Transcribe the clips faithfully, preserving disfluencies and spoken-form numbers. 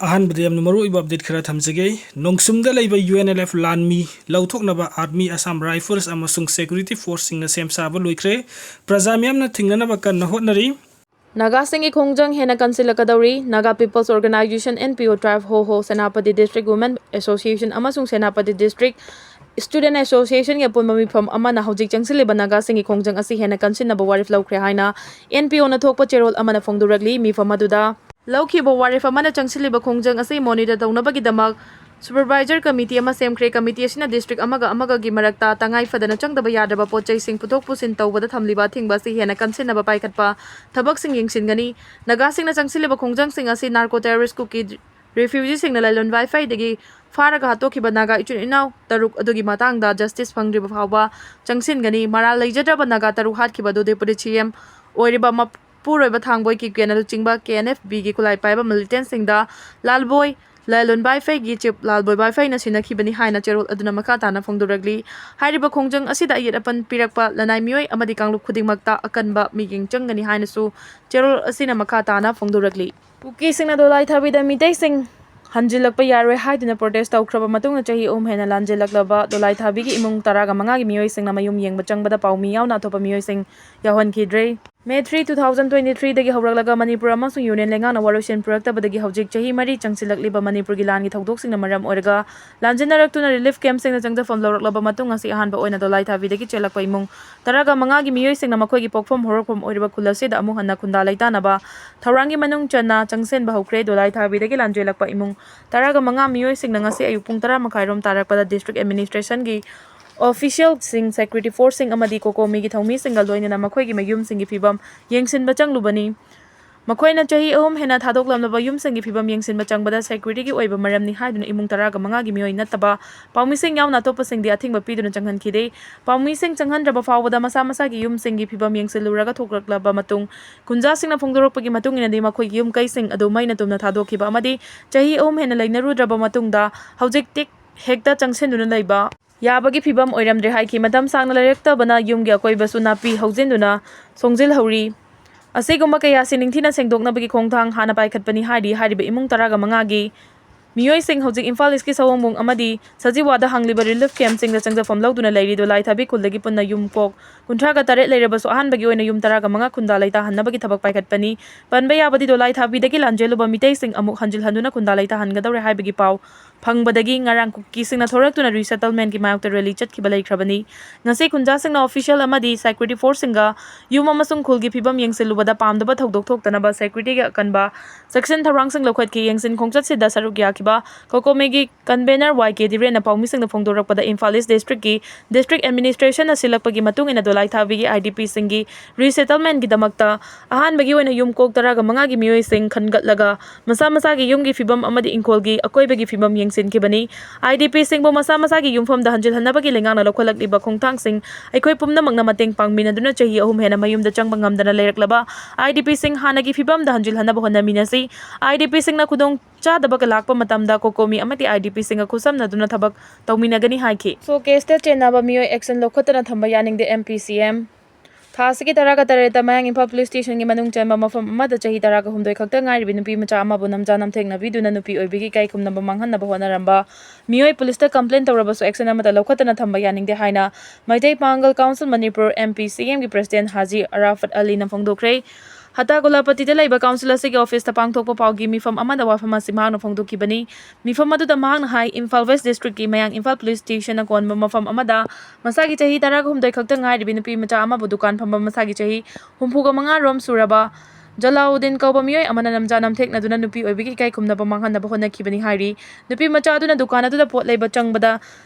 ꯑꯍꯥꯟꯕꯗ ꯌꯥꯝꯅ ꯃꯔꯨꯑꯣꯏꯕ ꯑꯞꯗꯦꯠ ꯈꯔ ꯊꯝꯖꯒꯦ꯫ ꯅꯣꯡꯁꯨꯝꯗ ꯂꯩꯕ ꯌꯨ ꯑꯦꯟ ꯑꯦꯜ ꯑꯦꯐ ꯂꯥꯟꯃꯤ ꯂꯧꯊꯣꯛꯅꯕ ꯑꯥꯔꯃꯤ, ꯑꯁꯥꯝ ꯔꯥꯏꯐꯜꯁ ꯑꯃꯁꯨꯡ ꯁꯦꯀ꯭ꯌꯨꯔꯤꯇꯤ ꯐꯣꯔꯁꯁꯤꯡꯅ ꯁꯦꯝ ꯁꯥꯕ ꯂꯣꯏꯈ꯭ꯔꯦ꯫ ꯄ꯭ꯔꯖꯥ ꯃꯤꯌꯥꯝꯅ ꯊꯤꯡꯅꯅꯕ ꯀꯟꯅ ꯍꯣꯠꯅꯔꯤ꯫ ꯅꯥꯒꯥꯁꯤꯡꯒꯤ ꯈꯣꯡꯖꯪ ꯍꯦꯟꯅ ꯀꯟꯁꯤꯜꯂꯛꯀꯗꯧꯔꯤ꯫ Naga People's Organization, N P O, Tribe Hoho, Senapati District Women Association ꯑꯃꯁꯨꯡ Senapati District Student Associationꯒꯤ ꯑꯄꯨꯟꯕ ꯃꯤꯐꯝ ꯑꯃꯅ ꯍꯧꯖꯤꯛ ꯆꯪꯁꯤꯜꯂꯤꯕ ꯅꯥꯒꯥꯁꯤꯡꯒꯤ ꯈꯣꯡꯖꯪ ꯑꯁꯤ ꯍꯦꯟꯅ ꯀꯟꯁꯤꯟꯅꯕ ꯋꯥꯔꯦꯞ ꯂꯧꯈ꯭ꯔꯦ ꯍꯥꯏꯅ N P Oꯅ ꯊꯣꯛꯄ ꯆꯦꯔꯣꯜ ꯑꯃꯅ ꯐꯣꯡꯗꯣꯔꯛꯂꯤ꯫ ꯃꯤꯐꯝ ꯑꯗꯨꯗ ꯂꯧꯈꯤꯕ ꯋꯥꯔꯦꯞ ꯑꯃꯅ ꯆꯪꯁꯤꯜꯂꯤꯕ ꯈꯣꯡꯖꯪ ꯑꯁꯤ monitor ꯇꯧꯅꯕꯒꯤꯗꯃꯛ supervisor committee ꯑꯃ ꯁꯦꯝꯈ꯭ꯔꯦ꯫ Committee ꯑꯁꯤꯅ district ꯑꯃꯒ ꯑꯃꯒꯒꯤ ꯃꯔꯛꯇ ꯇꯉꯥꯏ ꯐꯗꯅ ꯆꯪꯗꯕ ꯌꯥꯗ꯭ꯔꯕ ꯄꯣꯠ ꯆꯩꯁꯤꯡ ꯄꯨꯊꯣꯛ ꯄꯨꯁꯤꯟ ꯇꯧꯕꯗ ꯊꯝꯂꯤꯕ ꯑꯊꯤꯡꯕ ꯑꯁꯤ ꯍꯦꯟꯅ ꯀꯟꯁꯤꯟꯅꯕ ꯄꯥꯏꯈꯠꯄ ꯊꯕꯛꯁꯤꯡ ꯌꯦꯡꯁꯤꯟꯒꯅꯤ꯫ ꯅꯥꯒꯥꯁꯤꯡꯅ ꯆꯪꯁꯤꯜꯂꯤꯕ ꯈꯣꯡꯖꯪꯁꯤꯡ ꯑꯁꯤ narco terrorist ꯀꯨꯀꯤ refugeeꯁꯤꯡꯅ ꯂꯂꯣꯟ ꯋꯥꯏꯐꯩꯗꯒꯤ ꯐꯥꯔꯒ ꯍꯥꯠꯇꯣꯛꯈꯤꯕ ꯅꯥꯒꯥ ꯏꯆꯤꯟ ꯏꯅꯥꯎ ꯇꯔꯨꯛ ꯑꯗꯨꯒꯤ ꯃꯇꯥꯡꯗ justice ꯐꯪꯗ꯭ꯔꯤꯕ ꯐꯥꯎꯕ ꯆꯪꯁꯤꯟꯒꯅꯤ꯫ ꯃꯔꯥꯜ ꯂꯩꯖꯗ꯭ꯔꯕ ꯅꯥꯒꯥ ꯇꯔꯨꯛ ꯍꯥꯠꯈꯤꯕ ꯑꯗꯨ Deputy C M ꯑꯣꯏꯔꯤꯕ ꯃꯄꯨꯔꯣꯏꯕ ꯊꯥꯡꯕꯣꯏ ꯀꯤꯞꯒꯦꯟ ꯑꯗꯨ ꯆꯤꯡꯕ K N F Bꯒꯤ ꯈꯨꯠꯂꯥꯏ ꯄꯥꯏꯕ militantꯁꯤꯡꯗ ꯂꯥꯜꯕꯣꯏ ꯂꯂꯣꯟ ꯋꯥꯏꯐꯩꯒꯤ chief ꯂꯥꯜꯕꯣꯏ ꯋꯥꯏꯐꯩꯅ ꯁꯤꯟꯅꯈꯤꯕꯅꯤ ꯍꯥꯏꯅ ꯆꯦꯔꯣꯜ ꯑꯗꯨꯅ ꯃꯈꯥ ꯇꯥꯅ ꯐꯣꯡꯗꯣꯔꯛꯂꯤ꯫ ꯍꯥꯏꯔꯤꯕ ꯈꯣꯡꯖꯪ ꯑꯁꯤꯗ ꯑꯌꯦꯠ ꯑꯄꯟ ꯄꯤꯔꯛꯄ ꯂꯅꯥꯏ ꯃꯤꯑꯣꯏ ꯑꯃꯗꯤ ꯀꯥꯡꯂꯨꯞ ꯈꯨꯗꯤꯡꯃꯛꯇ ꯑꯀꯟꯕ ꯃꯤꯠꯌꯦꯡ ꯆꯪꯒꯅꯤ ꯍꯥꯏꯅꯁꯨ ꯆꯦꯔꯣꯜ ꯑꯁꯤꯅ ꯃꯈꯥ ꯇꯥꯅ ꯐꯣꯡꯗꯣꯔꯛꯂꯤ꯫ ꯀꯨꯀꯤꯁꯤꯡꯅ ꯗꯣꯂꯥꯏ ꯊꯥꯕꯤꯗ ꯃꯤꯇꯩꯁꯤꯡ ꯍꯟꯖꯤꯜꯂꯛꯄ ꯌꯥꯔꯣꯏ ꯍꯥꯏꯗꯨꯅ protest ꯇꯧꯈ꯭ꯔꯕ ꯃꯇꯨꯡꯗ ꯆꯍꯤ ꯑꯍꯨꯝ ꯍꯦꯟꯅ ꯂꯥꯟꯖꯦꯜꯂꯛꯂꯕ ꯗꯣꯂꯥꯏ ꯊꯥꯕꯤꯒꯤ ꯏꯃꯨꯡ ꯇꯔꯥꯒ ꯃꯉꯥꯒꯤ ꯃꯤꯑꯣꯏꯁꯤꯡꯅ ꯃꯌꯨꯝ ꯌꯦꯡꯕ ꯆꯪꯕꯗ ꯄꯥꯎꯃꯤ ꯌꯥꯎꯅ ꯑꯇꯣꯞꯄ ꯃꯤꯑꯣꯏꯁꯤꯡ ꯌꯥꯎꯍꯟꯈꯤꯗ꯭ꯔꯦ꯫ May three, two thousand twenty-threeꯗꯒꯤ ꯍꯧꯔꯛꯂꯒ Manipur ꯑꯃꯁꯨꯡ ꯌꯨꯅꯤꯌꯟ ꯂꯩꯉꯥꯛꯅ ꯋꯥꯔꯣꯏꯁꯤꯟ ꯄꯨꯔꯛꯇꯕꯗꯒꯤ ꯍꯧꯖꯤꯛ ꯆꯍꯤ ꯃꯔꯤ ꯆꯪꯁꯤꯜꯂꯛꯂꯤꯕ ꯃꯅꯤꯄꯨꯔꯒꯤ ꯂꯥꯟꯒꯤ ꯊꯧꯗꯣꯛꯁꯤꯡꯅ ꯃꯔꯝ ꯑꯣꯏꯔꯒ ꯂꯥꯟꯖꯦꯟꯅꯔꯛꯇꯨꯅ relief campꯁꯤꯡꯗ ꯆꯪꯖꯐꯝ ꯂꯧꯔꯛꯂꯕ ꯃꯇꯨꯡ ꯑꯁꯤ ꯑꯍꯥꯟꯕ ꯑꯣꯏꯅ ꯗꯣꯂꯥꯏ ꯊꯥꯕꯤꯗꯒꯤ ꯆꯦꯜꯂꯛꯄ ꯏꯃꯨꯡ ꯇꯔꯥꯒ ꯃꯉꯥꯒꯤ ꯃꯤꯑꯣꯏꯁꯤꯡꯅ ꯃꯈꯣꯏꯒꯤ ꯄꯣꯛꯐꯝ ꯍꯧꯔꯛꯐꯝ ꯑꯣꯏꯔꯤꯕ ꯈꯨꯜ ꯑꯁꯤꯗ ꯑꯃꯨꯛ ꯍꯟꯅ ꯈꯨꯟꯗꯥ ꯂꯩꯇꯥꯅꯕ ꯊꯧꯔꯥꯡꯒꯤ ꯃꯅꯨꯡ ꯆꯟꯅ ꯆꯪꯁꯤꯟꯕ ꯍꯧꯈ꯭ꯔꯦ꯫ ꯗꯣꯂꯥꯏ ꯊꯥꯕꯤꯗꯒꯤ ꯂꯥꯟꯖꯦꯜꯂꯛꯄ ꯏꯃꯨꯡ ꯇꯔꯥꯒ ꯃꯉꯥ ꯃꯤꯑꯣꯏꯁꯤꯡꯅ ꯉꯁꯤ ꯑꯌꯨꯛ ꯄꯨꯡ ꯇꯔꯥ ꯃꯈꯥꯏꯔꯣꯝ ꯇꯥꯔꯛꯄꯗ district administrationꯒꯤ officialꯁꯤꯡ, security forceꯁꯤꯡ ꯑꯃꯗꯤ COCOMIꯒꯤ ꯊꯧꯃꯤꯁꯤꯡꯒ ꯂꯣꯏꯅꯅ ꯃꯈꯣꯏꯒꯤ ꯃꯌꯨꯝꯁꯤꯡꯒꯤ ꯐꯤꯕꯝ ꯌꯦꯡꯁꯤꯟꯕ ꯆꯪꯂꯨꯕꯅꯤ꯫ ꯃꯈꯣꯏꯅ ꯆꯍꯤ ꯑꯍꯨꯝ ꯍꯦꯟꯅ ꯊꯥꯗꯣꯛꯂꯝꯂꯕ ꯌꯨꯝꯁꯤꯡꯒꯤ ꯐꯤꯕꯝ ꯌꯦꯡꯁꯤꯟꯕ ꯆꯪꯕꯗ securityꯒꯤ ꯑꯣꯏꯕ ꯃꯔꯝꯅꯤ ꯍꯥꯏꯗꯨꯅ ꯏꯃꯨꯡ ꯇꯔꯥꯒ ꯃꯉꯥꯒꯤ ꯃꯤꯑꯣꯏ ꯅꯠꯇꯕ ꯄꯥꯎꯃꯤꯁꯤꯡ ꯌꯥꯎꯅ ꯑꯇꯣꯞꯄꯁꯤꯡꯗꯤ ꯑꯊꯤꯡꯕ ꯄꯤꯗꯨꯅ ꯆꯪꯍꯟꯈꯤꯗꯦ꯫ ꯄꯥꯎꯃꯤꯁꯤꯡ ꯆꯪꯍꯟꯗ꯭ꯔꯕ ꯐꯥꯎꯕꯗ ꯃꯁꯥ ꯃꯁꯥꯒꯤ ꯌꯨꯝꯁꯤꯡꯒꯤ ꯐꯤꯕꯝ ꯌꯦꯡꯁꯤꯜꯂꯨꯔꯒ ꯊꯣꯛꯂꯛꯂꯕ ꯃꯇꯨꯡ, ꯈꯨꯟꯖꯥꯁꯤꯡꯅ ꯐꯣꯡꯗꯣꯔꯛꯄꯒꯤ ꯃꯇꯨꯡ ꯏꯟꯅꯗꯤ ꯃꯈꯣꯏꯒꯤ ꯌꯨꯝ ꯀꯩꯁꯤꯡ ꯑꯗꯨ ꯃꯩꯅ ꯇꯨꯝꯅ ꯊꯥꯗꯣꯛꯈꯤꯕ ꯑꯃꯗꯤ ꯆꯍꯤ ꯑꯍꯨꯝ ꯍꯦꯟꯅ ꯂꯩꯅꯔꯨꯗ꯭ꯔꯕ ꯃꯇꯨꯡꯗ ꯍꯧꯖꯤꯛꯇꯤ ꯍꯦꯛꯇ ꯆꯪꯁꯤꯟꯗꯨꯅ ꯂꯩꯕ ꯌꯥꯕꯒꯤ ꯐꯤꯕꯝ ꯑꯣꯏꯔꯝꯗ꯭ꯔꯦ ꯍꯥꯏꯈꯤ꯫ ꯃꯇꯝ ꯁꯥꯡꯅ ꯂꯩꯔꯛꯇꯕꯅ ꯌꯨꯝꯒꯤ ꯑꯀꯣꯏꯕꯁꯨ ꯅꯥꯄꯤ ꯍꯧꯖꯤꯟꯗꯨꯅ ꯁꯣꯡꯖꯤꯜꯍꯧꯔꯤ꯫ ꯑꯁꯤꯒꯨꯝꯕ ꯀꯌꯥꯁꯤ ꯅꯤꯡꯊꯤꯅ ꯁꯦꯡꯗꯣꯛꯅꯕꯒꯤ ꯈꯣꯡꯊꯥꯡ ꯍꯥꯟꯅ ꯄꯥꯏꯈꯠꯄꯅꯤ ꯍꯥꯏꯔꯤ꯫ ꯍꯥꯏꯔꯤꯕ ꯏꯃꯨꯡ ꯇꯔꯥꯒ ꯃꯉꯥꯒꯤ ꯃꯤꯑꯣꯏꯁꯤꯡ ꯍꯧꯖꯤꯛ ꯏꯝꯐꯥꯜ ꯏꯁꯀꯤ ꯁꯑꯣꯝꯕꯨꯡ ꯑꯃꯗꯤ ꯁꯖꯤꯋꯥꯗ ꯍꯥꯡꯂꯤꯕ ꯔꯤꯂꯤꯐ ꯀꯦꯝꯞꯁꯤꯡꯗ ꯆꯪꯖꯐꯝ ꯂꯧꯗꯨꯅ ꯂꯩꯔꯤ꯫ ꯗꯣꯂꯥꯏ ꯊꯥꯕꯤ ꯈꯨꯜꯗꯒꯤ ꯄꯨꯟꯅ ꯌꯨꯝ ꯀꯣꯛ ꯀꯨꯟꯊ꯭ꯔꯥꯒ ꯇꯔꯦꯠ ꯂꯩꯔꯕꯁꯨ ꯑꯍꯥꯟꯕꯒꯤ ꯑꯣꯏꯅ ꯌꯨꯝ ꯇꯔꯥꯒ ꯃꯉꯥ ꯈꯨꯟꯗꯥ ꯂꯩꯇꯥꯍꯟꯅꯕꯒꯤ ꯊꯕꯛ ꯄꯥꯏꯈꯠꯄꯅꯤ꯫ ꯄꯟꯕ ꯌꯥꯕꯗꯤ ꯗꯣꯂꯥꯏ ꯊꯥꯕꯤꯗꯒꯤ ꯂꯥꯟꯖꯦꯜꯂꯨꯕ ꯃꯤꯇꯩꯁꯤꯡ ꯑꯃꯨꯛ ꯍꯟꯖꯤꯜꯍꯟꯗꯨꯅ ꯈꯨꯟꯗꯥ ꯂꯩꯇꯥꯍꯟꯒꯗꯧꯔꯦ ꯍꯥꯏꯕꯒꯤ ꯄꯥꯎ ꯐꯪꯕꯗꯒꯤ ꯉꯔꯥꯡ ꯀꯨꯀꯤꯁꯤꯡꯅ ꯊꯣꯔꯛꯇꯨꯅ ꯔꯤꯁꯦꯇꯜꯃꯦꯟꯒꯤ ꯃꯥꯌꯣꯛꯇ ꯔꯦꯂꯤ ꯆꯠꯈꯤꯕ ꯂꯩꯈ꯭ꯔꯕꯅꯤ꯫ ꯉꯁꯤ ꯈꯨꯟꯖꯥꯁꯤꯡꯅ ꯑꯣꯐꯤꯁꯤꯌꯦꯜ ꯑꯃꯗꯤ ꯁꯦꯀ꯭ꯌꯨꯔꯤꯇꯤ ꯐꯣꯔꯁꯁꯤꯡꯒ ꯌꯨꯝ ꯑꯃꯁꯨꯡ ꯈꯨꯜꯒꯤ ꯐꯤꯕꯝ ꯌꯦꯡꯁꯤꯜꯂꯨꯕꯗ ꯄꯥꯝꯗꯕ ꯊꯧꯗꯣꯛ ꯊꯣꯛꯇꯅꯕ ꯁꯦꯀ꯭ꯌꯨꯔꯤꯇꯤꯒꯤ ꯑꯀꯟꯕ ꯆꯦꯛꯁꯤꯟ ꯊꯧꯔꯥꯡꯁꯤꯡ ꯂꯧꯈꯠꯈꯤ꯫ ꯌꯦꯡꯁꯤꯟ ꯈꯣꯡꯆꯠꯁꯤꯗ ꯁꯔꯨꯛ ꯌꯥꯈꯤꯕ ꯀꯣꯀꯣꯃꯤꯒꯤ ꯀꯟꯚꯦꯅꯔ ꯋꯥꯏ ꯀꯦ ꯙꯤꯔꯦꯟꯅ ꯄꯥꯎꯃꯤꯁꯤꯡꯗ ꯐꯣꯡꯗꯣꯔꯛꯄꯗ ꯏꯝꯐꯥꯜ ꯏꯁ ꯗꯤꯁꯇ꯭ꯔꯤꯛꯀꯤ ꯗꯤꯁꯇ꯭ꯔꯤꯛ ꯑꯦꯗꯃꯤꯅꯤꯁꯇ꯭ꯔꯦꯁꯟꯅ ꯁꯤꯜꯂꯛꯄꯒꯤ ꯃꯇꯨꯡ ꯏꯟꯅ ꯗꯣꯂꯥꯏ ꯊꯥꯕꯤꯒꯤ ꯑꯥꯏ ꯗꯤ ꯄꯤꯁꯤꯡꯒꯤ ꯔꯤꯁꯦꯇꯜꯃꯦꯟꯒꯤꯗꯃꯛꯇ ꯑꯍꯥꯟꯕꯒꯤ ꯑꯣꯏꯅ ꯌꯨꯝ ꯀꯣꯛ ꯇꯔꯥꯒ ꯃꯉꯥꯒꯤ ꯃꯤꯑꯣꯏꯁꯤꯡ ꯈꯟꯒꯠꯂꯒ ꯃꯁꯥ ꯃꯁꯥꯒꯤ ꯌꯨꯝꯒꯤ ꯐꯤꯕꯝ ꯑꯃꯗꯤ ꯏꯪꯈꯣꯜꯒꯤ ꯑꯀꯣꯏꯕꯒꯤ ꯐꯤꯕꯝ ꯌꯦꯡꯁꯤꯟꯈꯤꯕꯅꯤ꯫ ꯑꯥꯏ ꯗꯤ ꯄꯤꯁꯤꯡꯕꯨ ꯃꯁꯥ ꯃꯁꯥꯒꯤ ꯌꯨꯝꯐꯝꯗ ꯍꯟꯖꯤꯜꯍꯟꯅꯕꯒꯤ ꯂꯩꯉꯥꯛꯅ ꯂꯧꯈꯠꯂꯛꯂꯤꯕ ꯈꯣꯡꯊꯥꯡꯁꯤꯡ ꯑꯩꯈꯣꯏ ꯄꯨꯝꯅꯃꯛꯅ ꯃꯇꯦꯡ ꯄꯥꯡꯃꯤꯟꯅꯗꯨꯅ ꯆꯍꯤ ꯑꯍꯨꯝ ꯍꯦꯟꯅ ꯃꯌꯨꯝꯗ ꯆꯪꯕ ꯉꯝꯗꯅ ꯂꯩꯔꯛꯂꯕ ꯑꯥꯏ ꯗꯤ ꯄꯤꯁꯤꯡ ꯍꯥꯟꯅꯒꯤ ꯐꯤꯕꯝꯗ ꯍꯟꯖꯤꯜꯍꯟꯅꯕ ꯍꯣꯠꯅꯃꯤꯟꯅꯁꯤ꯫ ꯑꯥꯏ ꯗꯤ ꯄꯤꯁꯤꯡꯅ ꯈꯨꯗꯣꯡ ꯆꯥꯗꯕ ꯂꯥꯛꯄ ꯃꯇꯝꯗ ꯀꯣꯀꯣꯃꯤ ꯑꯃꯗꯤ ꯑꯥꯏ ꯗꯤ ꯄꯤꯁꯤꯡꯒ ꯈꯨꯠꯁꯝꯅꯗꯨꯅ ꯊꯕꯛ ꯇꯧꯃꯤꯟꯅꯒꯅꯤ ꯍꯥꯏꯈꯤ꯫ ꯁꯣ ꯀꯦꯁꯇ ꯆꯦꯟꯅꯕ ꯃꯤꯑꯣꯏ ꯑꯦꯛꯁꯟ ꯂꯧꯈꯠꯇꯅ ꯊꯝꯕ ꯌꯥꯅꯤꯡꯗꯦ, ꯑꯦꯝ ꯄꯤ ꯁꯤ ꯑꯦꯝ꯫ ꯊꯥ ꯑꯁꯤꯒꯤ ꯇꯔꯥꯒ ꯇꯔꯦꯠꯇ ꯃꯌꯥꯡ ꯏꯝꯐꯥꯜ ꯄꯨꯂꯤꯁ ꯁ꯭ꯇꯦꯁꯟꯒꯤ ꯃꯅꯨꯡ ꯆꯟꯕ ꯃꯐꯝ ꯑꯃꯗ ꯆꯍꯤ ꯇꯔꯥꯒ ꯍꯨꯝꯗꯣꯏ ꯈꯛꯇ ꯉꯥꯏꯔꯤꯕꯤ ꯅꯨꯄꯤ ꯃꯆꯥ ꯑꯃꯕꯨ ꯅꯝꯖꯥ ꯅꯝꯊꯦꯛꯅꯕꯤꯗꯨꯅ ꯅꯨꯄꯤ ꯑꯣꯏꯕꯤꯒꯤ ꯏꯀꯥꯏ ꯈꯨꯝꯅꯕ ꯃꯥꯡꯍꯟꯅꯕ ꯍꯣꯠꯅꯔꯝꯕ ꯃꯤꯑꯣꯏ ꯄꯨꯂꯤꯁꯇ ꯀꯝꯄ꯭ꯂꯦꯟ ꯇꯧꯔꯕꯁꯨ ꯑꯦꯛꯁꯟ ꯑꯃꯠꯇ ꯂꯧꯈꯠꯇꯅ ꯊꯝꯕ ꯌꯥꯅꯤꯡꯗꯦ ꯍꯥꯏꯅ ꯃꯩꯇꯩ ꯄꯥꯡꯒꯜ ꯀꯥꯎꯟꯁꯤꯜ ꯃꯅꯤꯄꯨꯔ, ꯑꯦꯝ ꯄꯤ ꯁꯤ ꯑꯦꯝꯒꯤ ꯄ꯭ꯔꯁꯤꯗꯦꯟ ꯍꯥꯖꯤ ꯑꯔꯥꯐꯠ ꯑꯂꯤꯅ ꯐꯣꯡꯗꯣꯛꯈ꯭ꯔꯦ꯫ ꯍꯇꯥꯒꯨꯂꯥꯄꯇꯤꯗ ꯂꯩꯕ ꯀꯥꯎꯟꯁꯤꯜ ꯑꯁꯤꯒꯤ ꯑꯣꯐꯤꯁꯇ ꯄꯥꯡꯊꯣꯛꯄ ꯄꯥꯎꯒꯤ ꯃꯤꯐꯝ ꯑꯃꯗ ꯋꯥꯐꯝ ꯑꯁꯤ ꯃꯍꯥꯛꯅ ꯐꯣꯡꯗꯣꯛꯈꯤꯕꯅꯤ꯫ ꯃꯤꯐꯝ ꯑꯗꯨꯗ ꯃꯍꯥꯛꯅ ꯍꯥꯏ, ꯏꯝꯐꯥꯜ ꯋꯦꯁ ꯗꯤꯁꯇ꯭ꯔꯤꯛꯀꯤ ꯃꯌꯥꯡ ꯏꯝꯐꯥꯜ ꯄꯨꯂꯤꯁ ꯁ꯭ꯇꯦꯁꯟꯅ ꯀꯣꯟꯕ ꯃꯐꯝ ꯑꯃꯗ ꯃꯁꯥꯒꯤ ꯆꯍꯤ ꯇꯔꯥꯒ ꯍꯨꯝꯗꯣꯏ ꯈꯛꯇ ꯉꯥꯏꯔꯤꯕꯤ ꯅꯨꯄꯤ ꯃꯆꯥ ꯑꯃꯕꯨ ꯗꯨꯀꯥꯟ ꯐꯝꯕ ꯃꯁꯥꯒꯤ ꯆꯍꯤ ꯍꯨꯝꯐꯨꯒ ꯃꯉꯥ ꯔꯣꯝ ꯁꯨꯔꯕ ꯖꯂꯥꯎꯗꯤꯟ ꯀꯧꯕ ꯃꯤꯑꯣꯏ ꯑꯃꯅ ꯅꯝꯖꯥ ꯅꯝꯊꯦꯛꯅꯗꯨꯅ ꯅꯨꯄꯤ ꯑꯣꯏꯕꯒꯤ ꯏꯀꯥꯏ ꯈꯨꯝꯅꯕ ꯃꯥꯡꯍꯟꯅꯕ ꯍꯣꯠꯅꯈꯤꯕꯅꯤ ꯍꯥꯏꯔꯤ꯫ ꯅꯨꯄꯤ ꯃꯆꯥ ꯑꯗꯨꯅ ꯗꯨꯀꯥꯟ ꯑꯗꯨꯗ ꯄꯣꯠ ꯂꯩꯕ ꯆꯪꯕꯗ,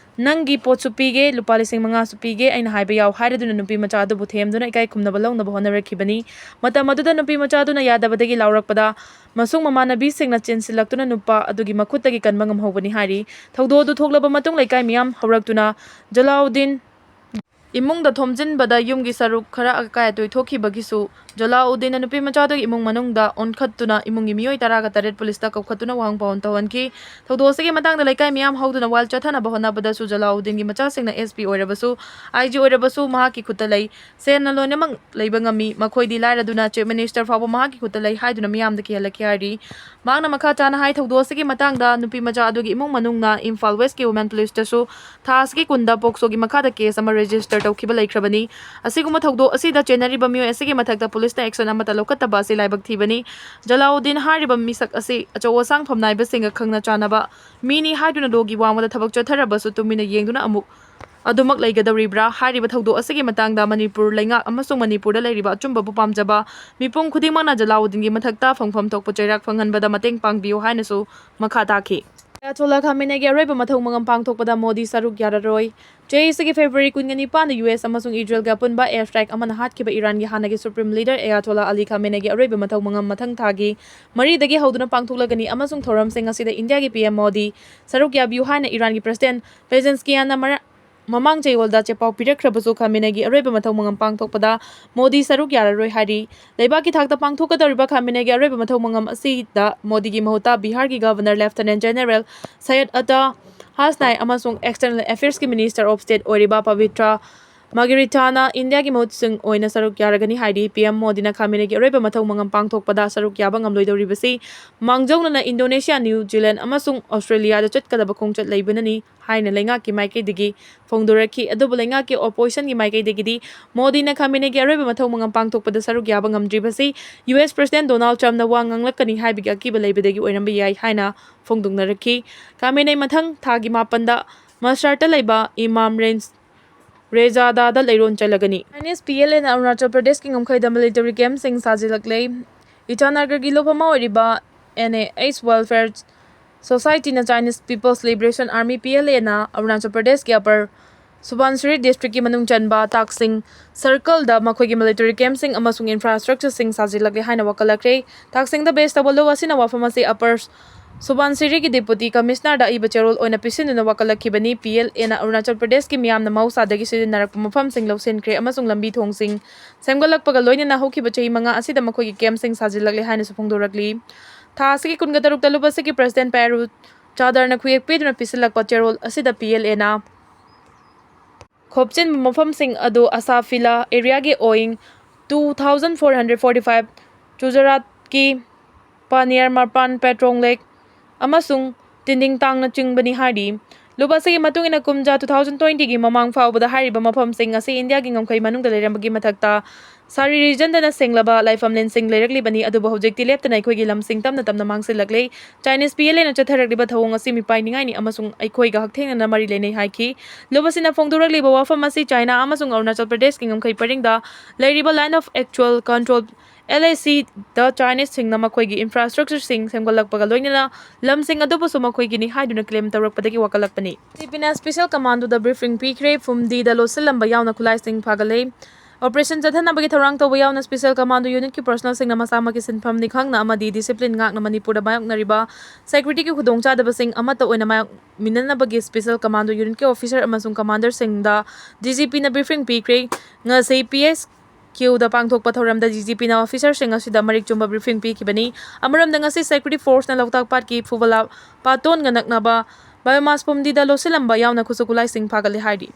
"ꯅꯪꯒꯤ ꯄꯣꯠꯁꯨ ꯄꯤꯒꯦ, ꯂꯨꯄꯥ ꯂꯤꯁꯤꯡ ꯃꯉꯥꯁꯨ ꯄꯤꯒꯦ" ꯑꯩꯅ ꯍꯥꯏꯕ ꯌꯥꯎ ꯍꯥꯏꯔꯗꯨꯅ ꯅꯨꯄꯤ ꯃꯆꯥ ꯑꯗꯨꯕꯨ ꯊꯦꯝꯗꯨꯅ ꯏꯀꯥꯏ ꯈꯨꯝꯅꯕ ꯂꯧꯅꯕ ꯍꯣꯠꯅꯔꯛꯈꯤꯕꯅꯤ꯫ ꯃꯇꯝ ꯑꯗꯨꯗ ꯅꯨꯄꯤ ꯃꯆꯥ ꯑꯗꯨꯅ ꯌꯥꯗꯕꯗꯒꯤ ꯂꯥꯎꯔꯛꯄꯗ ꯃꯁꯨꯡ ꯃꯃꯥꯟꯅꯕꯤꯁꯤꯡꯅ ꯆꯦꯟꯁꯤꯜꯂꯛꯇꯨꯅ ꯅꯨꯄꯥ ꯑꯗꯨꯒꯤ ꯃꯈꯨꯠꯇꯒꯤ ꯀꯟꯕ ꯉꯝꯍꯧꯕꯅꯤ ꯍꯥꯏꯔꯤ꯫ ꯊꯧꯗꯣꯛ ꯑꯗꯨ ꯊꯣꯛꯂꯕ ꯃꯇꯨꯡ ꯂꯩꯀꯥꯏ ꯃꯤꯌꯥꯝ ꯍꯧꯔꯛꯇꯨꯅ ꯖꯂꯥꯎꯗꯤꯟ ꯏꯃꯨꯡꯗ ꯊꯣꯝꯖꯤꯟꯕꯗ ꯌꯨꯝꯒꯤ ꯁꯔꯨꯛ ꯈꯔ ꯑꯀꯥꯏ ꯑꯇꯣꯏ ꯊꯣꯛꯈꯤꯕꯒꯤꯁꯨ ꯖꯂꯥꯎꯗꯤꯟꯅ ꯅꯨꯄꯤ ꯃꯆꯥꯗꯨꯒꯤ ꯏꯃꯨꯡ ꯃꯅꯨꯡꯗ ꯑꯣꯟꯈꯠꯇꯨꯅ ꯏꯃꯨꯡꯒꯤ ꯃꯤꯑꯣꯏ ꯇꯔꯥꯒ ꯇꯔꯦꯠ ꯄꯨꯂꯤꯁꯇ ꯀꯧꯈꯠꯇꯨꯅ ꯋꯥꯍꯪ ꯄꯥꯎꯍꯟ ꯇꯧꯍꯟꯈꯤ꯫ ꯊꯧꯗꯣꯛ ꯑꯁꯤꯒꯤ ꯃꯇꯥꯡꯗ ꯂꯩꯀꯥꯏ ꯃꯤꯌꯥꯝ ꯍꯧꯗꯨꯅ ꯋꯥꯏꯜ ꯆꯠꯊꯅꯕ ꯍꯣꯠꯅꯕꯗꯁꯨ ꯖꯂꯥꯎꯗꯤꯟꯒꯤ ꯃꯆꯥꯁꯤꯡꯅ S P ꯑꯣꯏꯔꯕꯁꯨ, I G ꯑꯣꯏꯔꯕꯁꯨ ꯃꯍꯥꯛꯀꯤ ꯈꯨꯠꯇ ꯂꯩ꯫ ꯁꯦꯟꯅ ꯂꯣꯏꯅꯃꯛ ꯂꯩꯕ ꯉꯝꯃꯤ꯫ ꯃꯈꯣꯏꯗꯤ ꯂꯥꯏꯔꯗꯨꯅ Chief Minister ꯐꯥꯎꯕ ꯃꯍꯥꯛꯀꯤ ꯈꯨꯠꯇ ꯂꯩ ꯍꯥꯏꯗꯨꯅ ꯃꯤꯌꯥꯝꯗ ꯀꯤꯍꯜꯂꯛꯈꯤ ꯍꯥꯏꯔꯤ꯫ ꯃꯍꯥꯛꯅ ꯃꯈꯥ ꯇꯥꯅ ꯍꯥꯏ, ꯊꯧꯗꯣꯛ ꯑꯁꯤꯒꯤ ꯃꯇꯥꯡꯗ ꯅꯨꯄꯤ ꯃꯆꯥ ꯑꯗꯨꯒꯤ ꯏꯃꯨꯡ ꯃꯅꯨꯡꯅ ꯏꯝꯐꯥꯜ ꯋꯦꯁꯀꯤ ꯋꯨꯃꯦꯟ ꯄꯨꯂꯤꯁꯇꯁꯨ ꯊꯥ ꯑꯁꯤꯒꯤ ꯀꯨꯟꯗ ꯄꯣꯛꯁꯣꯒꯤ ꯃꯈꯥꯗ ꯀꯦꯁ ꯑꯃ ꯔꯦꯖꯤꯁꯇꯔ ꯇꯧꯈꯤꯕ ꯂꯩꯈ꯭ꯔꯕꯅꯤ꯫ ꯑꯁꯤꯒꯨꯝꯕ ꯊꯧꯗꯣꯛ ꯑꯁꯤꯗ ꯆꯦꯟꯅꯔꯤꯕ ꯃꯤꯑꯣꯏ ꯑꯁꯤꯒꯤ ꯃꯊꯛꯇ ꯄꯨꯂꯤꯁꯅ ꯑꯦꯛꯁꯟ ꯑꯃꯠꯇ ꯂꯧꯈꯠꯇꯕ ꯑꯁꯤ ꯂꯥꯏꯕꯛ ꯊꯤꯕꯅꯤ꯫ ꯖꯂꯥꯎꯗꯤꯟ ꯍꯥꯏꯔꯤꯕ ꯃꯤꯁꯛ ꯑꯁꯤ ꯑꯆꯧ ꯑꯁꯥꯡ ꯐꯝꯅꯥꯏꯕꯁꯤꯡꯒ ꯈꯪꯅ ꯆꯥꯟꯅꯕ ꯃꯤꯅꯤ ꯍꯥꯏꯗꯨꯅ ꯂꯣꯒꯤ ꯋꯥꯡꯃꯗ ꯊꯕꯛ ꯆꯠꯊꯔꯕꯁꯨ ꯇꯨꯃꯤꯟꯅ ꯌꯦꯡꯗꯨꯅ ꯑꯃꯨꯛ ꯑꯗꯨꯃꯛ ꯂꯩꯒꯗꯧꯔꯤꯕ꯭ꯔꯥ? ꯍꯥꯏꯔꯤꯕ ꯊꯧꯗꯣꯛ ꯑꯁꯤꯒꯤ ꯃꯇꯥꯡꯗ ꯃꯅꯤꯄꯨꯔ ꯂꯩꯉꯥꯛ ꯑꯃꯁꯨꯡ ꯃꯅꯤꯄꯨꯔꯗ ꯂꯩꯔꯤꯕ ꯑꯆꯨꯝꯕꯕꯨ ꯄꯥꯝꯖꯕ ꯃꯤꯄꯨꯝ ꯈꯨꯗꯤꯡꯃꯛꯅ ꯖꯂꯥꯎꯗꯤꯟꯒꯤ ꯃꯊꯛꯇ ꯐꯪꯐꯝ ꯊꯣꯛꯄ ꯆꯩꯔꯥꯛ ꯐꯪꯍꯟꯕꯗ ꯃꯇꯦꯡ ꯄꯥꯡꯕꯤꯌꯨ ꯍꯥꯏꯅꯁꯨ ꯃꯈꯥ ꯇꯥꯈꯤ꯫ ꯑꯌꯥꯇꯣꯜꯂꯥ ꯈꯥꯃꯦꯅꯦꯒꯤ ꯑꯔꯣꯏꯕ ꯃꯊꯧ ꯃꯉꯝ ꯄꯥꯡꯊꯣꯛꯄꯗ ꯃꯣꯗꯤ ꯁꯔꯨꯛ ꯌꯥꯔꯔꯣꯏ꯫ ꯆꯍꯤ ꯑꯁꯤꯒꯤ February ꯀꯨꯟꯒ ꯅꯤꯄꯥꯟꯗ U S ꯑꯃꯁꯨꯡ ꯏꯖꯔꯦꯜꯒꯤ ꯑꯄꯨꯟꯕ air strike ꯑꯃꯅ ꯍꯥꯠꯈꯤꯕ ꯏꯔꯥꯟꯒꯤ ꯍꯥꯟꯅꯒꯤ Supreme Leader ꯑꯌꯥꯇꯣꯜꯂꯥ ꯑꯂꯤ ꯈꯥꯃꯦꯅꯦꯒꯤ ꯑꯔꯣꯏꯕ ꯃꯊꯧ ꯃꯉꯝ ꯃꯊꯪ ꯊꯥꯒꯤ ꯃꯔꯤꯗꯒꯤ ꯍꯧꯗꯨꯅ ꯄꯥꯡꯊꯣꯛꯂꯒꯅꯤ ꯑꯃꯁꯨꯡ ꯊꯧꯔꯝꯁꯤꯡ ꯑꯁꯤꯗ ꯏꯟꯗꯤꯌꯥꯒꯤ P M ꯃꯣꯗꯤ ꯁꯔꯨꯛ ꯌꯥꯕꯤꯌꯨ ꯍꯥꯏꯅ ꯏꯔꯥꯟꯒꯤ President Pezeshkianꯅ ꯃꯔ-, ꯃꯃꯥꯡ ꯆꯌꯣꯜꯗ ꯆꯦꯄꯥꯎ ꯄꯤꯔꯛꯈ꯭ꯔꯕꯁꯨ, ꯈꯥꯃꯦꯅꯦꯒꯤ ꯑꯔꯣꯏꯕ ꯃꯊꯧ ꯃꯉꯝ ꯄꯥꯡꯊꯣꯛꯄꯗ ꯃꯣꯗꯤ ꯁꯔꯨꯛ ꯌꯥꯔꯔꯣꯏ ꯍꯥꯏꯔꯤ꯫ ꯂꯩꯕꯥꯛꯀꯤ ꯊꯥꯛꯇ ꯄꯥꯡꯊꯣꯛꯀꯗꯧꯔꯤꯕ ꯈꯥꯃꯦꯅꯦꯒꯤ ꯑꯔꯣꯏꯕ ꯃꯊꯧ ꯃꯉꯝ ꯑꯁꯤꯗ ꯃꯣꯗꯤꯒꯤ ꯃꯍꯨꯠꯇ ꯕꯤꯍꯥꯔꯒꯤ Governor Lieutenant General ꯁꯩꯌꯗ ꯑꯇꯥ ꯍꯁꯅꯥꯏ ꯑꯃꯁꯨꯡ External Affairsꯀꯤ Minister of State ꯑꯣꯏꯔꯤꯕ ꯄꯕꯤꯇ꯭ꯔ ꯃꯥꯒꯤꯔꯤꯊꯥꯅ ꯏꯟꯗꯤꯌꯥꯒꯤ ꯃꯍꯨꯠꯁꯤꯡ ꯑꯣꯏꯅ ꯁꯔꯨꯛ ꯌꯥꯔꯒꯅꯤ ꯍꯥꯏꯔꯤ꯫ P M ꯃꯣꯗꯤꯅ ꯈꯥꯃꯦꯅꯦꯒꯤ ꯑꯔꯣꯏꯕ ꯃꯊꯧ ꯃꯉꯝ ꯄꯥꯡꯊꯣꯛꯄꯗ ꯁꯔꯨꯛ ꯌꯥꯕ ꯉꯝꯂꯣꯏꯗꯧꯔꯤꯕꯁꯤ ꯃꯥꯡꯖꯧꯅꯅ ꯏꯟꯗꯣꯅꯦꯁꯤꯌꯥ, ꯅ꯭ꯌꯨ ꯖꯤꯂꯦꯟ ꯑꯃꯁꯨꯡ ꯑꯣꯁꯇ꯭ꯔꯦꯂꯤꯌꯥꯗ ꯆꯠꯀꯗꯕ ꯈꯣꯡꯆꯠ ꯂꯩꯕꯅꯅꯤ ꯍꯥꯏꯅ ꯂꯩꯉꯥꯛꯀꯤ ꯃꯥꯏꯀꯩꯗꯒꯤ ꯐꯣꯡꯗꯣꯔꯛꯈꯤ꯫ ꯑꯗꯨꯕꯨ ꯂꯩꯉꯥꯛꯀꯤ oppositionꯒꯤ ꯃꯥꯏꯀꯩꯗꯒꯤꯗꯤ ꯃꯣꯗꯤꯅ ꯈꯥꯃꯦꯅꯦꯒꯤ ꯑꯔꯣꯏꯕ ꯃꯊꯧ ꯃꯉꯝ ꯄꯥꯡꯊꯣꯛꯄꯗ ꯁꯔꯨꯛ ꯌꯥꯕ ꯉꯝꯗ꯭ꯔꯤꯕꯁꯤ U S President Donald Trumpꯅ ꯋꯥ ꯉꯥꯡꯂꯛꯀꯅꯤ ꯍꯥꯏꯕꯒꯤ ꯑꯀꯤꯕ ꯂꯩꯕꯗꯒꯤ ꯑꯣꯏꯔꯝꯕ ꯌꯥꯏ ꯍꯥꯏꯅ ꯐꯣꯡꯗꯣꯛꯅꯔꯛꯈꯤ꯫ ꯈꯥꯃꯦꯅꯦ ꯃꯊꯪ ꯊꯥꯒꯤ ꯃꯥꯄꯟꯗ ꯃꯁꯔꯥꯠꯇ ꯂꯩꯕ ꯏꯃꯥꯝ ꯔꯦꯟꯖ ꯔꯦꯖꯥꯗꯥꯗ ꯂꯩꯔꯣꯟ ꯆꯜꯂꯒꯅꯤ꯫ Chinese P L Aꯅ ꯑꯔꯨꯅꯥꯆꯜ ꯄ꯭ꯔꯗꯦꯁꯀꯤ ꯉꯝꯈꯩꯗ military campꯁꯤꯡ ꯁꯥꯖꯤꯜꯂꯛꯂꯦ꯫ ꯏꯇꯥꯅꯒꯔꯒꯤ ꯂꯨꯞ ꯑꯃ ꯑꯣꯏꯔꯤꯕ N A H Welfare Societyꯅ Chinese People's Liberation Army, P L Aꯅ ꯑꯔꯨꯅꯥꯆꯜ ꯄ꯭ꯔꯗꯦꯁꯀꯤ Upper Subansiri districtꯀꯤ ꯃꯅꯨꯡ ꯆꯟꯕ ꯇꯥꯛꯁꯤꯡ circleꯗ ꯃꯈꯣꯏꯒꯤ military campꯁꯤꯡ ꯑꯃꯁꯨꯡ infrastructureꯁꯤꯡ ꯁꯥꯖꯤꯜꯂꯛꯂꯦ ꯍꯥꯏꯅ ꯋꯥꯀꯠꯂꯛꯈ꯭ꯔꯦ꯫ ꯇꯥꯛꯁꯤꯡꯗ base ꯇꯧꯕ ꯂꯨꯞ ꯑꯁꯤꯅ ꯋꯥꯐꯝ ꯑꯁꯤ Upper ꯁꯨꯕꯥꯟꯁꯤꯔꯤꯒꯤ Deputy Commissionerꯗ ꯑꯏꯕ ꯆꯦꯔꯣꯜ ꯑꯣꯏꯅ ꯄꯤꯁꯤꯟꯗꯨꯅ ꯋꯥꯀꯠꯂꯛꯈꯤꯕꯅꯤ꯫ ꯄꯤ ꯑꯦꯜ ꯑꯦꯅ ꯑꯔꯨꯅꯥꯆꯜ ꯄ꯭ꯔꯗꯦꯁꯀꯤ ꯃꯤꯌꯥꯝꯅ ꯃꯍꯧꯁꯥꯗꯒꯤ ꯁꯤꯖꯤꯟꯅꯔꯛꯄ ꯃꯐꯝꯁꯤꯡ ꯂꯧꯁꯤꯟꯈ꯭ꯔꯦ ꯑꯃꯁꯨꯡ ꯂꯝꯕꯤ ꯊꯣꯡꯁꯤꯡ ꯁꯦꯝꯒꯠꯂꯛꯄꯒ ꯂꯣꯏꯅꯅ ꯍꯧꯈꯤꯕ ꯆꯍꯤ ꯃꯉꯥ ꯑꯁꯤꯗ ꯃꯈꯣꯏꯒꯤ ꯀꯦꯝꯞꯁꯤꯡ ꯁꯥꯖꯤꯜꯂꯛꯂꯦ ꯍꯥꯏꯅꯁꯨ ꯐꯣꯡꯗꯣꯔꯛꯂꯤ꯫ ꯊꯥ ꯑꯁꯤꯒꯤ ꯀꯨꯟꯒ ꯇꯔꯨꯛꯇ ꯂꯨꯞ ꯑꯁꯤꯒꯤ President ꯄꯦꯔꯨ ꯆꯥꯗꯔꯅ ꯈꯨꯌꯦꯛ ꯄꯤꯗꯨꯅ ꯄꯤꯁꯤꯜꯂꯛꯄ ꯆꯦꯔꯣꯜ ꯑꯁꯤꯗ ꯄꯤ ꯑꯦꯜ ꯑꯦꯅ ꯈꯣꯞꯆꯤꯟꯕ ꯃꯐꯝꯁꯤꯡ ꯑꯗꯨ ꯑꯁꯥꯐꯤꯂꯥ ꯑꯦꯔꯤꯌꯥꯒꯤ ꯑꯣꯏꯡ two thousand four hundred forty five, ꯆꯨꯖꯔꯥꯠꯀꯤ ꯄꯥꯅꯤꯌꯔ ꯃꯔꯄꯥꯟ ꯄꯦꯇ꯭ꯔꯣꯡ ꯂꯦꯛ ꯑꯃꯁꯨꯡ ꯇꯤꯟꯗꯤꯡ ꯇꯥꯡꯅ ꯆꯤꯡꯕꯅꯤ ꯍꯥꯏꯔꯤ꯫ ꯂꯨꯞ ꯑꯁꯤꯒꯤ ꯃꯇꯨꯡ ꯏꯟꯅ ꯀꯨꯝꯖꯥ two thousand twenty ꯒꯤ ꯃꯃꯥꯡ ꯐꯥꯎꯕꯗ ꯍꯥꯏꯔꯤꯕ ꯃꯐꯝꯁꯤꯡ ꯑꯁꯤ ꯏꯟꯗꯤꯌꯥꯒꯤ ꯉꯝꯈꯩ ꯃꯅꯨꯡꯗ ꯂꯩꯔꯝꯕꯒꯤ ꯃꯊꯛꯇ ꯁꯥꯔꯤ ꯔꯤꯖꯟꯗꯅ ꯁꯦꯡꯂꯕ ꯂꯥꯏꯐꯝꯂꯦꯟꯁꯤꯡ ꯂꯩꯔꯛꯂꯤꯕꯅꯤ, ꯑꯗꯨꯕꯨ ꯍꯧꯖꯤꯛꯇꯤ ꯂꯦꯞꯇꯅ ꯑꯩꯈꯣꯏꯒꯤ ꯂꯝꯁꯤꯡ ꯇꯞꯅ ꯇꯞꯅ ꯃꯥꯡꯁꯤꯜꯂꯛꯂꯦ꯫ ꯆꯥꯏꯅꯤꯁ ꯄꯤ ꯑꯦꯜ ꯑꯦꯅ ꯆꯠꯊꯔꯛꯂꯤꯕ ꯊꯧꯑꯣꯡ ꯑꯁꯤ ꯃꯤꯄꯥꯏꯅꯤꯡꯉꯥꯏꯅꯤ ꯑꯃꯁꯨꯡ ꯑꯩꯈꯣꯏꯒ ꯍꯛꯊꯦꯡꯅꯅ ꯃꯔꯤ ꯂꯩꯅꯩ ꯍꯥꯏꯈꯤ꯫ ꯂꯨꯞ ꯑꯁꯤꯅ ꯐꯣꯡꯗꯣꯔꯛꯂꯤꯕ ꯋꯥꯐꯝ ꯑꯁꯤ ꯆꯥꯏꯅꯥ ꯑꯃꯁꯨꯡ ꯑꯔꯨꯅꯥꯆꯜ ꯄ꯭ꯔꯗꯦꯁꯀꯤ ꯉꯝꯈꯩ ꯄꯔꯤꯡꯗ ꯂꯩꯔꯤꯕ Line of Actual Control, L A C, ꯗ ꯆꯥꯏꯅꯤꯁꯁꯤꯡꯅ ꯃꯈꯣꯏꯒꯤ ꯏꯟꯐ꯭ꯔꯥꯁ꯭ꯇ꯭ꯔꯛꯆꯔꯁꯤꯡ ꯁꯦꯝꯒꯠꯂꯛꯄꯒ ꯂꯣꯏꯅꯅ ꯂꯝꯁꯤꯡ ꯑꯗꯨꯕꯨꯁꯨ ꯃꯈꯣꯏꯒꯤꯅꯤ ꯍꯥꯏꯗꯨꯅ ꯀ꯭ꯂꯦꯝ ꯇꯧꯔꯛꯄꯗꯒꯤ ꯋꯥꯀꯠꯂꯛꯄꯅꯤ꯫ ꯖꯤ ꯄꯤꯅ ꯁ꯭ꯄꯦꯁꯦꯜ ꯀꯃꯥꯟꯗꯣꯗ ꯕ꯭ꯔꯤꯐꯤꯡ ꯄꯤꯈ꯭ꯔꯦ꯫ ꯐꯨꯝꯗꯤꯗ ꯂꯣꯠꯁꯤꯜꯂꯝꯕ ꯌꯥꯎꯅ ꯈꯨꯠꯂꯥꯏꯁꯤꯡ ꯐꯥꯒꯠꯂꯦ꯫ ꯑꯣꯄꯔꯦꯁꯟ ꯆꯠꯊꯅꯕꯒꯤ ꯊꯧꯔꯥꯡ ꯇꯧꯕ ꯌꯥꯎꯅ ꯁ꯭ꯄꯦꯁꯦꯜ ꯀꯃꯥꯟꯗꯣ ꯌꯨꯅꯤꯠꯀꯤ ꯄꯔꯁꯣꯅꯦꯜꯁꯤꯡꯅ ꯃꯁꯥꯃꯛꯀꯤ ꯁꯤꯟꯐꯝꯅꯤ ꯈꯪꯅ ꯑꯃꯗꯤ ꯗꯤꯁꯤꯄ꯭ꯂꯤꯟ ꯉꯥꯛꯅ ꯃꯅꯤꯄꯨꯔꯗ ꯃꯥꯌꯣꯛꯅꯔꯤꯕ ꯁꯦꯀ꯭ꯌꯨꯔꯤꯇꯤꯒꯤ ꯈꯨꯗꯣꯡꯆꯥꯗꯕꯁꯤꯡ ꯑꯃꯠꯇ ꯑꯣꯏꯅ ꯃꯥꯌꯣꯛꯃꯤꯟꯅꯅꯕꯒꯤ ꯁ꯭ꯄꯦꯁꯦꯜ ꯀꯃꯥꯟꯗꯣ ꯌꯨꯅꯤꯠꯀꯤ ꯑꯣꯐꯤꯁꯔ ꯑꯃꯁꯨꯡ ꯀꯃꯥꯟꯗꯔꯁꯤꯡꯗ ꯗꯤ ꯖꯤ ꯄꯤꯅ ꯕ꯭ꯔꯤꯐꯤꯡ ꯄꯤꯈ꯭ꯔꯦ꯫ ꯉꯁꯤ ꯄꯤ ꯑꯦꯁ ꯀ꯭ꯌꯨꯗ ꯄꯥꯡꯊꯣꯛꯄ ꯊꯧꯔꯝꯗ ꯗꯤ ꯖꯤ ꯄꯤꯅ ꯑꯣꯐꯤꯁꯔꯁꯤꯡ ꯑꯁꯤꯗ ꯃꯔꯤꯛ ꯆꯨꯝꯕ ꯕ꯭ꯔꯤꯐꯤꯡ ꯄꯤꯈꯤꯕꯅꯤ꯫ ꯑꯃꯔꯣꯝꯗ ꯉꯁꯤ ꯁꯦꯀ꯭ꯌꯨꯔꯤꯇꯤ ꯐꯣꯔꯁꯅ ꯂꯣꯛꯇꯥꯛ ꯄꯥꯠꯀꯤ ꯐꯨꯕꯂꯥ ꯄꯥꯇꯣꯟꯒ ꯅꯛꯅꯕ ꯕꯥꯏꯑꯣꯃꯥꯁ ꯐꯨꯝꯗꯤꯗ ꯂꯣꯠꯁꯤꯜꯂꯝꯕ ꯌꯥꯎꯅ ꯈꯨꯠꯁꯨ ꯈꯨꯠꯂꯥꯏꯁꯤꯡ ꯐꯥꯒꯠꯂꯦ ꯍꯥꯏꯔꯤ꯫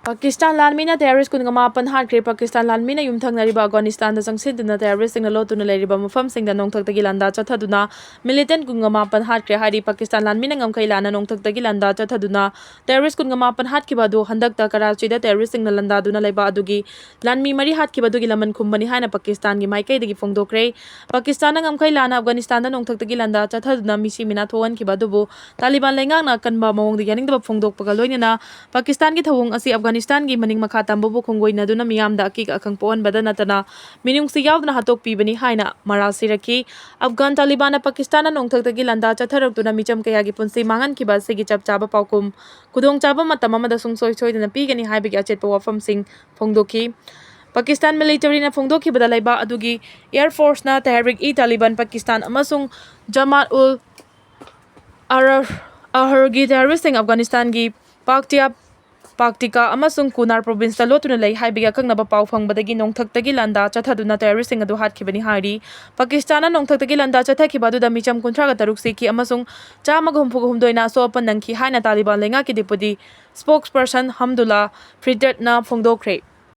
ꯄꯥꯀꯤꯁꯇꯥꯟ ꯂꯥꯟꯃꯤꯅ ꯇꯦꯔꯣꯔꯤꯁ ꯀꯨꯟꯒ ꯃꯥꯄꯟ ꯍꯥꯠꯈ꯭ꯔꯦ꯫ ꯄꯥꯀꯤꯁꯇꯥꯟ ꯂꯥꯟꯃꯤꯅ ꯌꯨꯝꯊꯪꯅꯔꯤꯕ ꯑꯐꯒꯥꯅꯤꯁꯇꯥꯟꯗ ꯆꯪꯁꯤꯟꯗꯨꯅ ꯇꯦꯔꯣꯔꯤꯁꯁꯤꯡꯅ ꯂꯣꯠꯇꯨꯅ ꯂꯩꯔꯤꯕ ꯃꯐꯝꯁꯤꯡꯗ ꯅꯣꯡꯊꯛꯇꯒꯤ ꯂꯥꯟꯗꯥ ꯆꯠꯊꯗꯨꯅ ꯃꯤꯂꯤꯇꯦꯟꯠ ꯀꯨꯟꯒ ꯃꯥꯄꯟ ꯍꯥꯠꯈ꯭ꯔꯦ ꯍꯥꯏꯔꯤ꯫ ꯄꯥꯀꯤꯁꯇꯥꯟ ꯂꯥꯟꯃꯤꯅ ꯉꯝꯈꯩ ꯂꯥꯟꯅ ꯅꯣꯡꯊꯛꯇꯒꯤ ꯂꯥꯟꯗꯥ ꯆꯠꯊꯗꯨꯅ ꯇꯦꯔꯣꯔꯤꯁ ꯀꯨꯟꯒ ꯃꯥꯄꯟ ꯍꯥꯠꯈꯤꯕ ꯑꯗꯨ ꯍꯟꯗꯛꯇ ꯀꯔꯥꯆꯤꯗ ꯇꯦꯔꯣꯔꯤꯁꯁꯤꯡꯅ ꯂꯥꯟꯗꯥꯗꯨꯅ ꯂꯩꯕ ꯑꯗꯨꯒꯤ ꯂꯥꯟꯃꯤ ꯃꯔꯤ ꯍꯥꯠꯈꯤꯕ ꯑꯗꯨꯒꯤ ꯂꯃꯟ ꯈꯨꯝꯕꯅꯤ ꯍꯥꯏꯅ ꯄꯥꯀꯤꯁꯇꯥꯟꯒꯤ ꯃꯥꯏꯀꯩꯗꯒꯤ ꯐꯣꯡꯗꯣꯛꯈ꯭ꯔꯦ꯫ ꯄꯥꯀꯤꯁꯇꯥꯟꯅ ꯉꯝꯈꯩ ꯂꯥꯟꯅ ꯑꯐꯒꯥꯅꯤꯁꯇꯥꯟꯗ ꯅꯣꯡꯊꯛꯇꯒꯤ ꯂꯥꯟꯗꯥ ꯆꯠꯊꯗꯨꯅ ꯃꯤꯁꯤ ꯃꯤꯅꯥ ꯊꯣꯛꯍꯟꯈꯤꯕ ꯑꯗꯨꯕꯨ ꯇꯥꯂꯤꯕꯥꯟ ꯂꯩꯉꯥꯛꯅ ꯑꯀꯟꯕ ꯃꯑꯣꯡꯗ ꯌꯥꯅꯤꯡꯗꯕ ꯐꯣꯡꯗꯣꯛꯄꯒ ꯂꯣꯏꯅꯅ ꯄꯥꯀꯤꯁꯇꯥꯟꯒꯤ ꯊꯧꯑꯣꯡ ꯑꯁꯤ ꯑꯐꯒꯥꯅꯤꯁꯇꯥꯟꯒꯤ ꯃꯅꯤꯡ ꯃꯈꯥ ꯇꯝꯕꯕꯨ ꯈꯣꯡꯒꯣꯏꯅꯗꯨꯅ ꯃꯤꯌꯥꯝꯗ ꯑꯀꯤꯕ ꯑꯈꯪ ꯄꯣꯛꯍꯟꯕꯗ ꯅꯠꯇꯅ ꯃꯤꯅꯨꯡꯁꯤ ꯌꯥꯎꯗꯅ ꯍꯥꯠꯇꯣꯛꯄꯤꯕꯅꯤ ꯍꯥꯏꯅ ꯃꯔꯥꯜ ꯁꯤꯔꯛꯈꯤ꯫ ꯑꯐꯒꯥꯟ ꯇꯥꯂꯤꯕꯥꯟꯅ ꯄꯥꯀꯤꯁꯇꯥꯟꯅ ꯅꯣꯡꯊꯛꯇꯒꯤ ꯂꯥꯟꯗꯥ ꯆꯠꯊꯔꯛꯇꯨꯅ ꯃꯤꯆꯝ ꯀꯌꯥꯒꯤ ꯄꯨꯟꯁꯤ ꯃꯥꯡꯍꯟꯈꯤꯕ ꯑꯁꯤꯒꯤ ꯆꯞ ꯆꯥꯕ ꯄꯥꯎꯈꯨꯝ ꯈꯨꯗꯣꯡꯆꯥꯕ ꯃꯇꯝ ꯑꯃꯗ ꯁꯨꯡꯁꯣꯏ ꯁꯣꯏꯗꯅ ꯄꯤꯒꯅꯤ ꯍꯥꯏꯕꯒꯤ ꯑꯆꯦꯠꯄ ꯋꯥꯐꯝꯁꯤꯡ ꯐꯣꯡꯗꯣꯛꯈꯤ꯫ ꯄꯥꯀꯤꯁꯇꯥꯟ ꯃꯤꯂꯤꯇꯔꯤꯅ ꯐꯣꯡꯗꯣꯛꯈꯤꯕꯗ ꯂꯩꯕꯥꯛ ꯑꯗꯨꯒꯤ ꯑꯦꯌꯔ ꯐꯣꯔꯁꯅ ꯇꯦꯍꯔꯤꯛ-ꯏ-ꯇꯥꯂꯤꯕꯥꯟ ꯄꯥꯀꯤꯁꯇꯥꯟ ꯑꯃꯁꯨꯡ ꯖꯃꯥꯠ ꯎꯜ ꯑꯍꯔꯒꯤ ꯇꯦꯔꯣꯔꯤꯁꯁꯤꯡ ꯑꯐꯒꯥꯅꯤꯁꯇꯥꯟꯒꯤ ꯄꯥꯛꯇꯤꯌꯥ, ꯄꯥꯛꯇꯤꯀꯥ ꯑꯃꯁꯨꯡ ꯀꯨꯅꯥꯔ ꯄ꯭ꯔꯣꯚꯤꯟꯁꯇ ꯂꯣꯠꯇꯨꯅ ꯂꯩ ꯍꯥꯏꯕꯒꯤ ꯑꯀꯛꯅꯕ ꯄꯥꯎ ꯐꯪꯕꯗꯒꯤ ꯅꯣꯡꯊꯛꯇꯒꯤ ꯂꯥꯟꯗꯥ ꯆꯠꯊꯗꯨꯅ ꯇꯦꯔꯣꯔꯤꯁꯁꯤꯡ ꯑꯗꯨ ꯍꯥꯠꯈꯤꯕꯅꯤ ꯍꯥꯏꯔꯤ꯫ ꯄꯥꯀꯤꯁꯇꯥꯟꯅ ꯅꯣꯡꯊꯛꯇꯒꯤ ꯂꯥꯟꯗꯥ ꯆꯠꯊꯈꯤꯕ ꯑꯗꯨꯗ ꯃꯤꯆꯝ ꯀꯨꯟꯊ꯭ꯔꯥꯒ ꯇꯔꯨꯛ ꯁꯤꯈꯤ ꯑꯃꯁꯨꯡ ꯆꯥꯝꯃꯒ ꯍꯨꯝꯐꯨꯒ ꯍꯨꯝꯗꯣꯏꯅ ꯑꯁꯣꯛ ꯑꯄꯟ ꯅꯪꯈꯤ ꯍꯥꯏꯅ ꯇꯥꯂꯤꯕꯥꯟ ꯂꯩꯉꯥꯛꯀꯤ ꯗꯦꯄꯨꯇꯤ ꯁ꯭ꯄꯣꯛꯁ ꯄꯔꯁꯟ ꯍꯝꯗꯨꯜꯂꯥ ꯐ꯭ꯔꯤꯇꯦꯠꯅ ꯐꯣꯡꯗꯣꯛꯈ꯭ꯔꯦ꯫